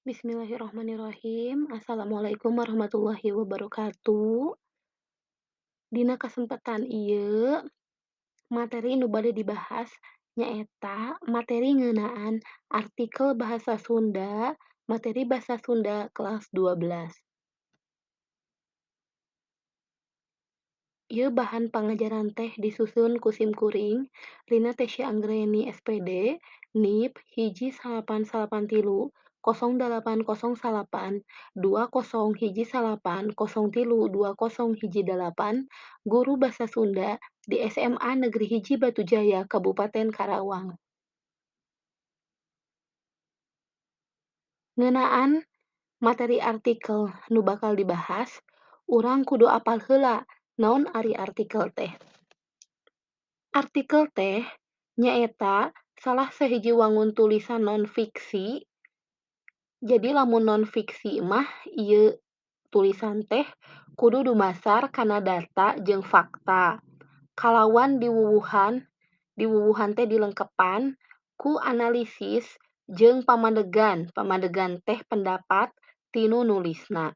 Bismillahirrahmanirrahim. Assalamualaikum warahmatullahi wabarakatuh. Dina kasempatan ieu, materi nu bade dibahas nyaeta materi ngeunaan artikel bahasa Sunda, materi bahasa Sunda kelas 12. Ieu bahan pangajaran teh disusun ku sim kuring Rina Tesya Anggraeni SPD NIP 1993 0808 2019 03 2018, guru Basa Sunda di SMA Negeri 1 Batujaya, Kabupaten Karawang. Ngeunaan materi artikel nu bakal dibahas, urang kudu apal heula naon ari artikel teh. Artikel teh nyaeta salah sahiji wangun tulisan non fiksi. Jadi lamun non fiksi mah ieu tulisan teh kudu dumasar kana data jeung fakta. Kalawan diwuwuhan teh dilengkepan ku analisis jeung pamadegan. Pamadegan teh pendapat tinu nulisna.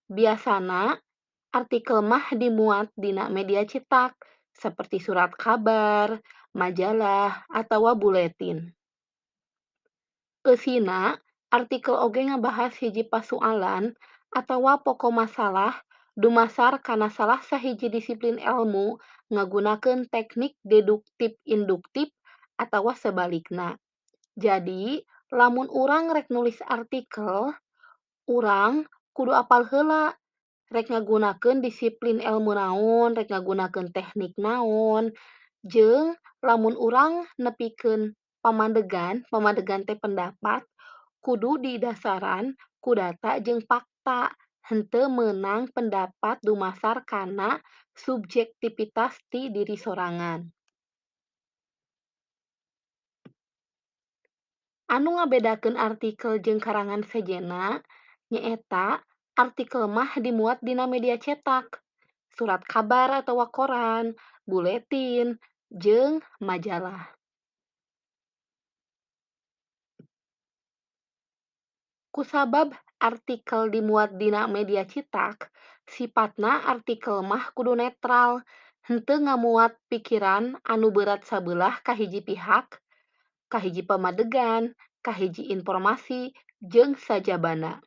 Biasana artikel mah dimuat dina media cetak seperti surat kabar, majalah, atawa buletin. Eusina artikel oge ngabahas hiji pasualan atawa pokok masalah dumasar kana salah sahiji disiplin elmu ngagunakeun teknik deduktif induktif atawa sebalikna. Jadi, lamun urang rek nulis artikel, urang kudu apal heula rek ngagunakeun disiplin elmu naon, rek ngagunakeun teknik naon, jeung lamun urang nepikeun pamadegan, pamadegan teh pendapat, kudu didasaran ku data jeung fakta, henteu meunang pendapat dumasar kana subjektivitas ti diri sorangan. Anu ngabedakeun artikel jeung karangan sejenna nyaeta artikel mah dimuat dina media cetak, surat kabar atawa koran, buletin, jeung majalah. Kusabab artikel dimuat dina media cetak, sipatna artikel mah kudu netral, henteu ngamuat pikiran anu berat sabelah ka hiji pihak, ka hiji pamadegan, ka hiji informasi, jeung sajabana.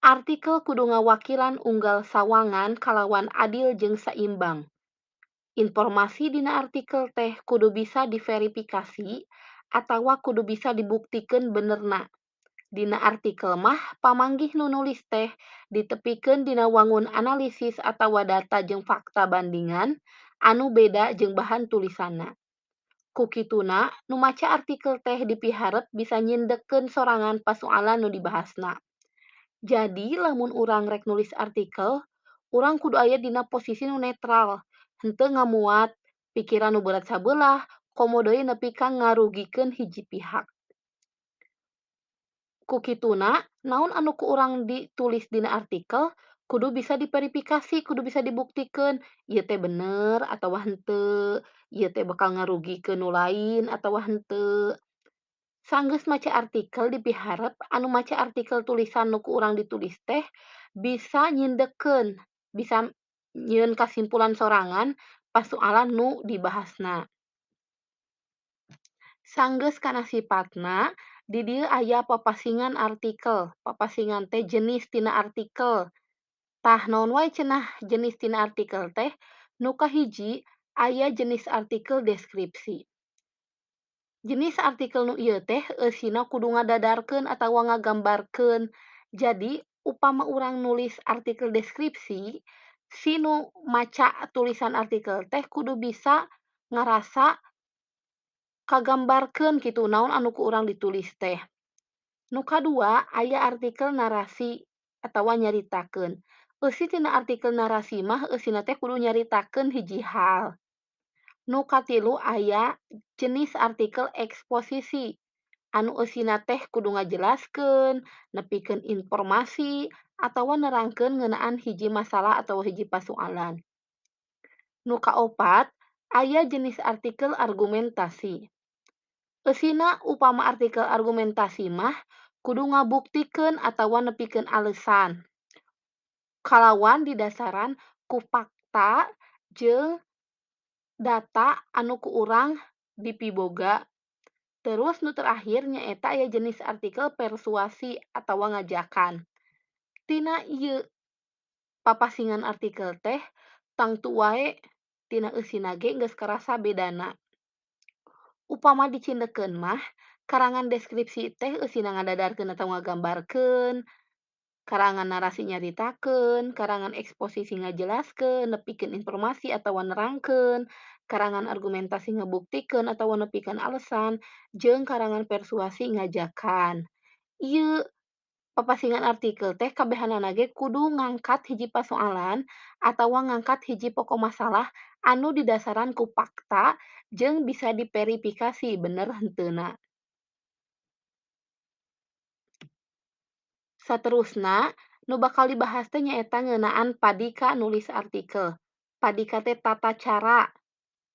Artikel kudu ngawakilan unggal sawangan kalawan adil jeung saimbang. Informasi dina artikel teh kudu bisa diverifikasi atawa kudu bisa dibuktikeun benerna. Dina artikel mah pamanggih nu nulis teh ditepikeun dina wangun analisis atawa data jeung fakta bandingan anu beda jeung bahan tulisanna. Ku kituna nu maca artikel teh dipiharep bisa nyindekkeun sorangan pasualan nu dibahasna. Jadi lamun urang rek nulis artikel, urang kudu aya dina posisi nu netral, henteu ngamuat pikiran nu berat sabelah, komo deui nepi ka ngarugikeun hiji pihak. Ku kituna naon anu ku urang ditulis dina artikel kudu bisa diverifikasi, kudu bisa dibuktikeun, ieu teh bener atawa henteu, ieu teh bakal ngarugikeun nu lain atawa henteu. Sanggeus maca artikel dipiharep anu maca artikel tulisan nu ku urang ditulis teh bisa nyindekkeun, bisa nyieun kasimpulan sorangan pasualan nu dibahasna. Sanggeus kana sipatna, di dieu aya papasingan artikel. Papasingan teh jenis tina artikel. Tah naon wae cenah jenis tina artikel teh? Nu kahiji aya jenis artikel deskripsi. Jenis artikel nu ieu teh eusina kudu ngadadarkeun atawa ngagambarkeun. Jadi upama urang nulis artikel deskripsi, si nu maca tulisan artikel teh kudu bisa ngarasa kagambarkeun kitu naon anu ku urang ditulis teh. Nu kadua aya artikel narasi atawa nyaritakeun. Eusi tina artikel narasi mah eusina teh kudu nyaritakeun hiji hal. Nu katilu aya jenis artikel eksposisi anu eusina teh kudu ngajelaskeun, nepikeun informasi, atawa nerangkeun ngeunaan hiji masalah atawa hiji pasualan. Nu kaopat aya jenis artikel argumentasi. Eusina upama artikel argumentasi mah Kudu ngabuktikeun atawa nepikeun alesan. Kalawan didasaran ku fakta jeung data anu ku urang dipiboga. Terus nu terakhir nyaeta aya jenis artikel persuasi atawa ngajakan. Tina ieu papasingan artikel teh tangtu wae tina eusina ge geus karasa bedana. Upama dicindekeun mah karangan deskripsi teh eusina ngadadarkeun atawa ngagambarkeun, karangan narasi nyaritakeun, karangan eksposisi ngajelaskeun, nepikeun informasi atawa nerangkeun, karangan argumentasi ngabuktikeun atawa nepikeun alesan, jeung karangan persuasi ngajakan. Ieu papasingan artikel teh kabehanana ge kudu ngangkat hiji pasoalan atawa ngangkat hiji pokok masalah anu didasaran ku fakta jeung bisa diverifikasi bener henteuna. Saterusna nu bakal dibahas teh nyaeta ngeunaan padika nulis artikel. Padika teh tata cara.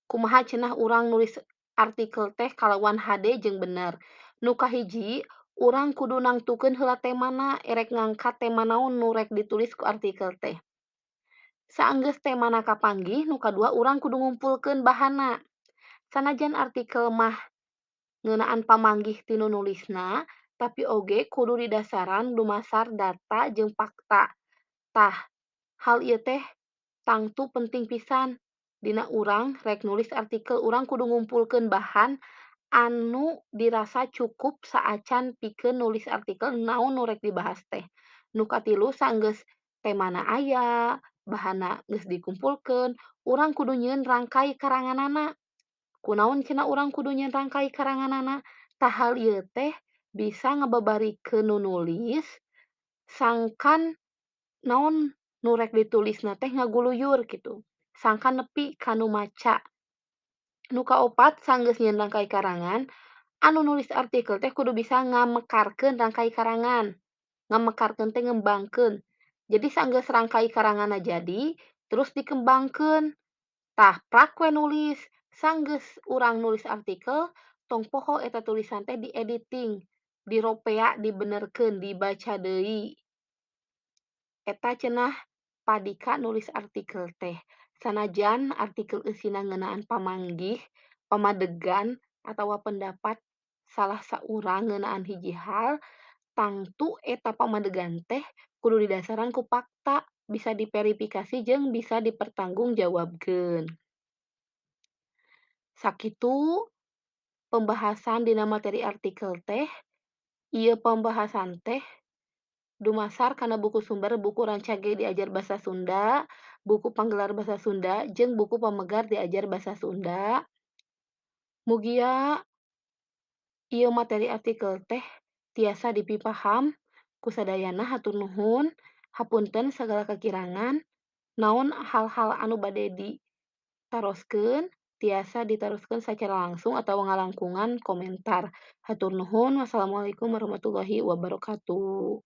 Kumaha cenah urang nulis artikel teh kalawan hade jeung bener. Nu kahiji, urang kudu nangtukeun heula temana erek ngangkat tema naon nu rek ditulis ku artikel teh. Saenggeus temana kapanggih, nu kadua urang kudu ngumpulkeun bahanna. Sanajan artikel mah ngeunaan pamanggih ti nu nulisna, tapi oge kudu didasaran dumasar data jeung fakta. Tah, hal ieu teh tangtu penting pisan dina urang rek nulis artikel urang kudu ngumpulkeun bahan anu dirasa cukup saacan pikeun nulis artikel naon nu rek dibahas teh. Nu katilu saenggeus temana aya, bahanna geus dikumpulkeun, urang kudu nyieun rangkai karanganana. Kunaon cenah urang kudu nyieun rangkai karanganana? Tah hal ieu teh bisa ngababarikeun nu nulis sangkan naon nu rek ditulisna teh ngaguluyur kitu, sangkan nepi ka nu maca. Nu kaopat saenggeus nyieun rangkai karangan, anu nulis artikel teh kudu bisa ngamekarkeun rangkai karangan. Ngamekarkeun teh ngembangkeun. Jadi saenggeus rangkai karanganna jadi, terus dikembangkeun. Tah prak we nulis. Saenggeus urang nulis artikel, tong poho eta tulisan teh diediting, diropea, dibenerkeun, dibaca deui. Eta cenah padika nulis artikel teh. Sanajan artikel eusina ngeunaan pamanggih, pamadegan, atawa pendapat salah saurang ngeunaan hiji hal, tangtu eta pamadegan teh kudu didasaran ku fakta, bisa diverifikasi jeung bisa dipertanggungjawabkeun. Sakitu pembahasan dina materi artikel teh. Ieu pembahasan teh dumasar kana buku sumber buku Rancage Diajar Basa Sunda, buku Panggelar Basa Sunda, jeung buku Pamegar Diajar Basa Sunda. Mugia ieu materi artikel teh tiasa dipipaham ku sadayana. Hatur nuhun, hapunten sagala kakirangan. Naon hal-hal anu bade ditaroskeun tiasa ditaroskeun sacara langsung atawa ngalangkungan komentar. Hatur nuhun, wassalamualaikum warahmatullahi wabarakatuh.